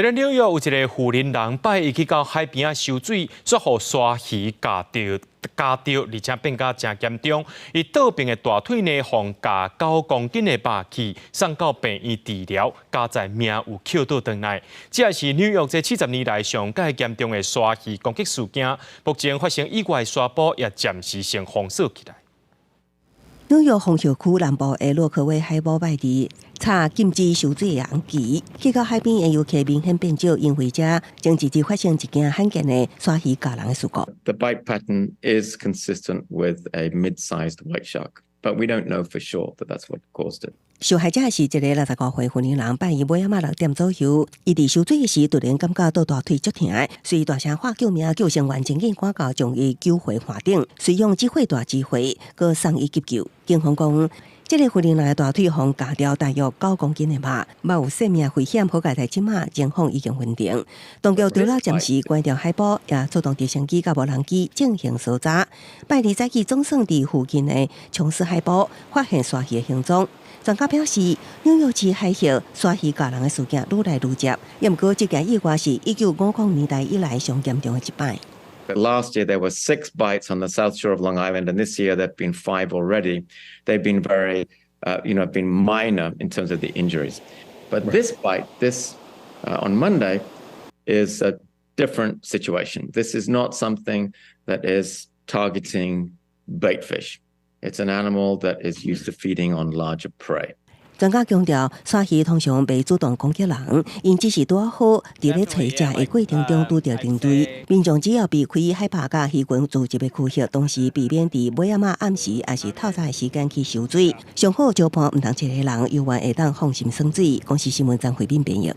佇咧紐約有一个婦人人拜一去到海邊仔泅水，煞予鯊魚咬著咬著，而且變甲誠嚴重。伊倒爿的大腿呢，予咬9公斤的肉去，送到病院治療，佳哉命有抾倒轉來。這也是紐約這70年來上蓋嚴重的鯊魚攻擊事件。目前發生意外的沙埔也暫時先封鎖起來。紐約風後區南部的洛克威海埔拜二，插禁止泅水的紅旗，去到海邊的遊客明顯變少，因為這前一日發生一件罕見的鯊魚咬人的事故。 The bite pattern is consistent with a mid-sized white shark, but we don't know for sure that that's what caused it. 受害者是一个65歲婦人，拜一尾仔6點左右，伊佇泅水時突然感覺到大腿足疼，隨大聲喊救命，救生員真緊趕到將伊救回岸頂，隨用指揮大指揮，閣送醫急救。警方講，這个婦人的大腿予咬掉大約9公斤的肉，嘛有性命危險，好佳哉這馬情況已經穩定。當局除了暫時關掉海埔，也出動直升機佮無人機進行搜查。拜二早起總算佇附近的瓊斯海埔發現鯊魚的行蹤。專家表示，紐約市海域鯊魚咬人的事件愈來愈濟，毋過這件意外是1950年代以來上嚴重的一擺。 Last year there were six bites on the south shore of Long Island, and this year there have been five already. They've been very, been minor in terms of the injuries. But this bite, this on Monday, is a different situation. This is not something that is targeting bait fish. It's an animal that is used to feeding on larger prey. 專家強調，鯊魚通常袂主動攻擊人，𪜶只是拄好佇咧揣食的過程中拄著人類。民眾只要避開海拔佮魚群聚集的區域，同時避免佇尾仔仔暗時抑是透早的時間去泅水。上好相伴毋通一个人，猶原會當放心耍水。公視新聞張慧敏編譯。